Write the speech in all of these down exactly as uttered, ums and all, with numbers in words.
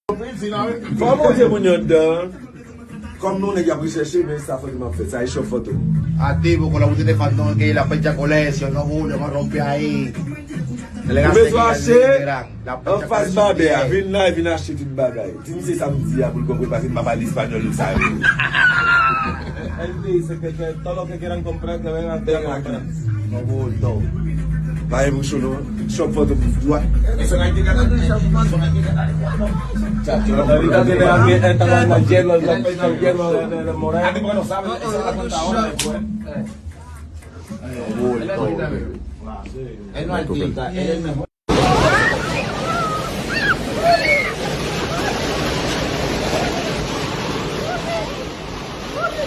Fò Bondye moun yo anndan. Kòm nou nèg y ap rechèche, men sa foto m ap fè, sa e chòp foto. Ate poko la ou te defan non e la fè dja kolè si yo non ou le maron pe aye. Ou bezwen achte anfas babè a, vin la e vin achte tout bagay. Di misye sa m di a pou l konprann, paske m pa pale espanyòl sa yo. Él dice que, que todo lo que quieran comprar, que vengan aquí a comprar. No bulto. Pa gen bouchon non. Chòp foto pou dwat. Ahorita tiene aquí, él está con el hielo, el hielo de, de, de Moreno. Él no artista, él es el mejor.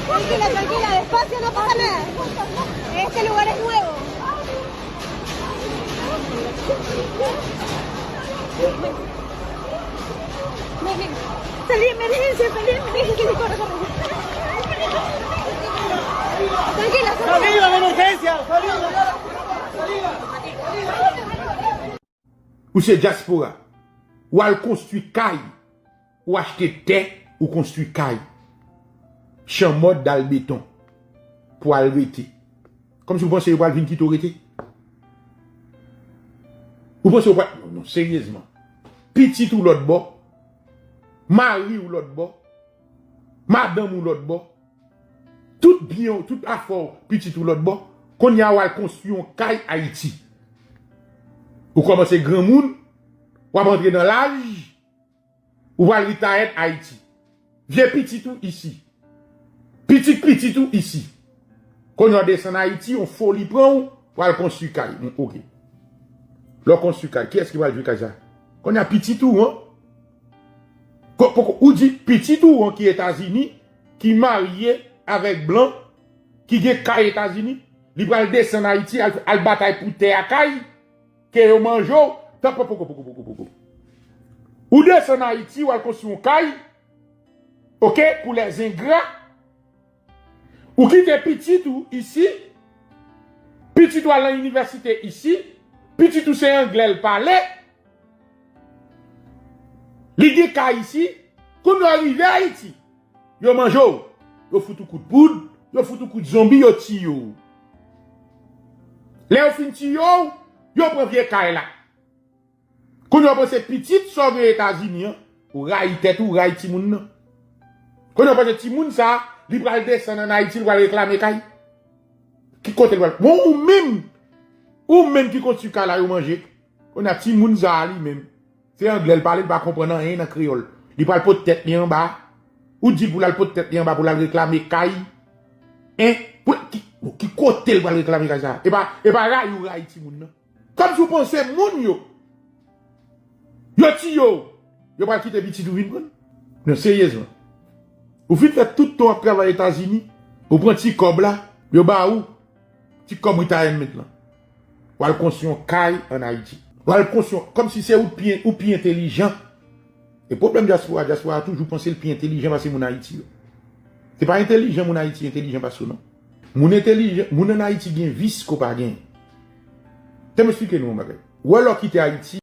Tranquila, tranquila, despacio, no pasa nada. Este lugar es nuevo. Salí, emergencia, salí, emergencia, corre, corre. Tranquila, salida de emergencia, salida, salida. Ou se dyaspora. Ou al konstwi kay. Ou achte tè, ou konstwi kay. Chanmòd dal beton. Pou al rete. Kòmsi ou panse yo pral vin kite w rete? Ou panse yo pral, non, non, seryezman. Pitit ou lòt bò. Mari w lòt bò. Madanm ou lòt bò. Tout byen w, tout afè w, pitit ou lòt bò. Kounye a w al konstwi yon kay Ayiti. Ou kòmanse granmoun, w ap antre nan laj, ou pral retayèt Ayiti. Vye pitit ou isi. Pitit pitit ou isi. Kounye a w desann Ayiti, yon foli pran w, w al konstwi kay. Bon, oke. Lè w konstwi kay, kiyès ki pral jwi kay sa? Kounye a pitit ou an. Ko-, poko, ou di pitit ou an ki Etazini, ki marye avèk blan, ki gen kay Etazini, li pral desann Ayiti, al, al batay pou tè a kay, ke yo manje w, tan poko, poko, poko, poko. Ou desann Ayiti, w al konstwi yon kay, oke, pou lèzengra. Ou kite pitit ou isi, pitit ou al nan inivèsite isi, pitit ou se anglè l pale, li gen kay isi, kounye a rive Ayiti, yo manje w, yo fout ou kout poud, yo fout ou kout zonbi, yo tiye w. Lè yo fin tiye w, yo pran vye kay la. Kounye a w panse pitit sa w gen Etazini an, ou rayi tèt ou, ou rayi timoun nan. Kounye a w panse timoun sa, li pral desann ann Ayiti, li pral reklame kay. Ki kote l pral? Bon, ou menm, ou menm ki konstwi kay la, yo manje. Kounye a timoun sa a li menm, se anglè l pale, li pa konprann anyen nan kreyòl. Li pral pot tèt li anba. Ou di l pou l al pot tèt li anba pou l al reklame kay. Hein? Pou l, ki, bon, ki kote l pral reklame kay sa? E pa, e pa rayi ou rayi timoun nan. Kòmsi w panse moun yo, yo tiye w, yo pral kite pitit ou vin pran? Non, seryezman. Ou fin fè tout tan w ap travay Etazini, ou pran ti kòb la, yo ba ou, ti kòb retirement lan. W al konstwi yon kay ann Ayiti. W al konstwi yon, kòmsi se ou pi, ou pi entelijan. E pwoblèm dyaspora, dyaspora toujou panse l pi entelijan pase moun Ayiti yo. Se pa entelijan moun Ayiti entelijan pase w non. Moun entelijan, moun ann Ayiti gen vis ke w pa gen. Tè m esplike nou yon bagay. Ou wè lè w kite Ayiti,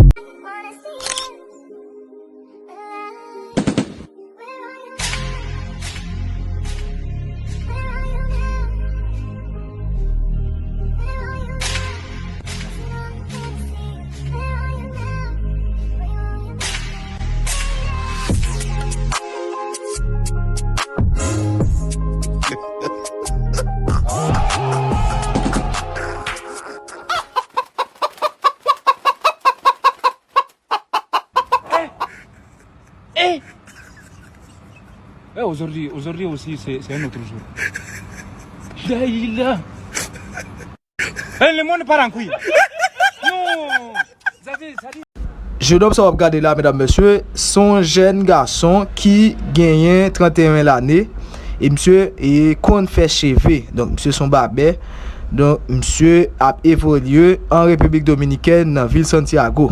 Eh, aujourd'hui, aujourd'hui aussi, c'est, c'est un autre jour. Daïla. Eh, le monde part en couille. Non. Ça dit, ça dit. Jennonm sa w ap gade la, medam, mesye, se yon jèn gason ki genyen tranteyen lane. E misye, e, konn fè cheve. Donk, misye se yon babè. Donk, misye ap evolye an Repiblik Dominikèn, nan vil Santiago.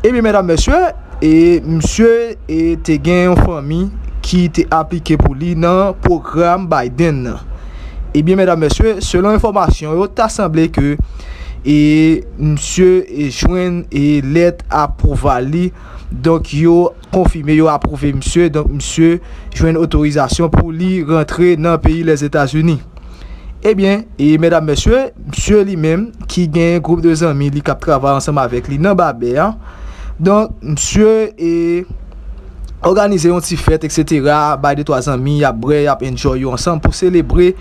Ebyen, medam, mesye, e, misye, e, te gen yon fanmi ki te aplike pou li nan pwogram Biden nan. Ebyen, medam, mesye, selon enfòmasyon yo, ta sanble ke, e, misye, e, jwenn, e, lèt apwouval li Donk, yo konfime, yo apwouve misye. Donk, misye jwenn otorizasyon pou li rantre nan peyi Lèzetazini. Ebyen, e medam, mesye, misye li menm, ki gen gwoup de zanmi li k ap travay ansanm avèk li nan babè a. Donk, misye e òganize yon ti fèt, etsetera, bay de twa zanmi, y ap bwè, y ap enjoy yo ansanm pou selebre.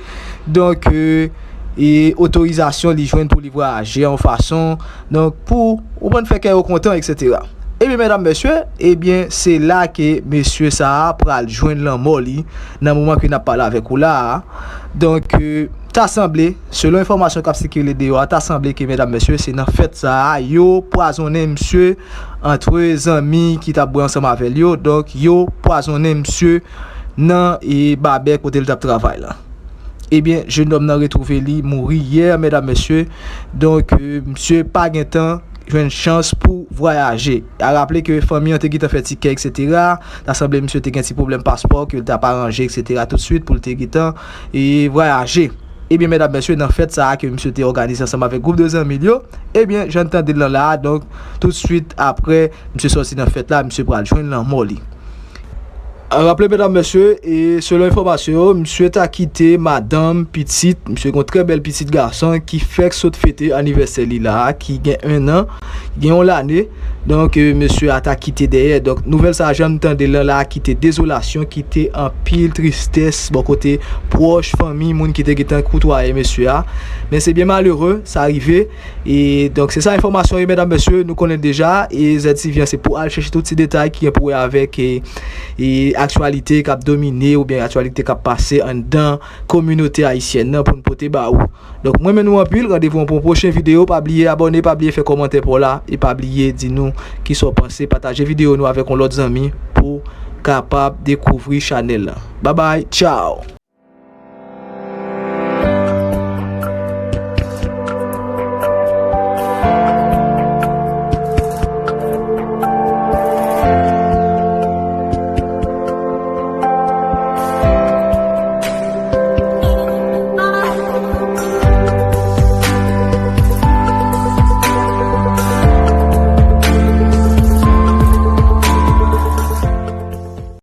Donk, e, e otorizasyon li jwenn pou li vwayaje yon fason. Donk, pou ou konn fè kè yo kontan, etsetera. Ebyen, medam, mesye, ebyen, se la ke mesye sa a pral jwenn lanmò li nan moman ke n ap pale avèk ou la a. Donk, e, ta sanble, selon enfòmasyon k ap sikile deyò a, ta sanble ke, medam, mesye, se nan fèt sa a, yo pwazonnen misye antre zanmi ki t ap bwè ansanm avè l yo. Donk, yo pwazonnen misye nan, e, babè kote l t ap travay la. Ebyen, jennòm nan retwouve li mouri yè, medam, mesye. Donk, e, misye pa gen tan jwenn chans pou vwayaje. A raple ke fanmi an te gentan fè tikè, etsetera. Ta sanble misye te gen ti pwoblèm paspò ke l t ap aranje, etsetera, toutswit pou l te gentan, e, vwayaje. Ebyen, medam, mesye, nan fèt sa a ke misye te òganize ansanm avèk gwoup de zanmi l yo, ebyen, jan n tande l lan la a, donk, toutswit apre misye sòti nan fèt la, misye pral jwenn lanmò li. Raple, medam, mesye, e selon enfòmasyon yo, misye ta kite madanm, pitit, misye gen yon trè bèl pitit gason ki fèk sot fete anivèsè li la a, ki gen en an, ki gen yon lane. Donk, e, mesye a ta kite dèyè. Donk, nouvèl sa a, jan n tande l lan la a, kite dezolasyon, kite anpil tristès bò kote pwòch, fanmi, moun ki te gentan koutwaye mesye a. Men se byen malere, sa rive. E donk, se sa enfòmasyon yo, medam, mesye, nou konnen deja. E Z T V an, se pou al chèche tout ti detay ki gen pou wè avèk, e, e aktyalite k ap domine oubyen aktyalite k ap pase anndan kominote ayisyèn nan pou n pote ba ou. Donk, mwen renmen nou anpil, randevou an pou yon pwochen videyo. Pa bliye abòne, pa bliye fè kòmantè pa w la, e pa bliye di nou kisa w panse, pataje videyo nou avèk yon lòt zanmi pou kapab dekouvri chanèl la. Babay, tchaw!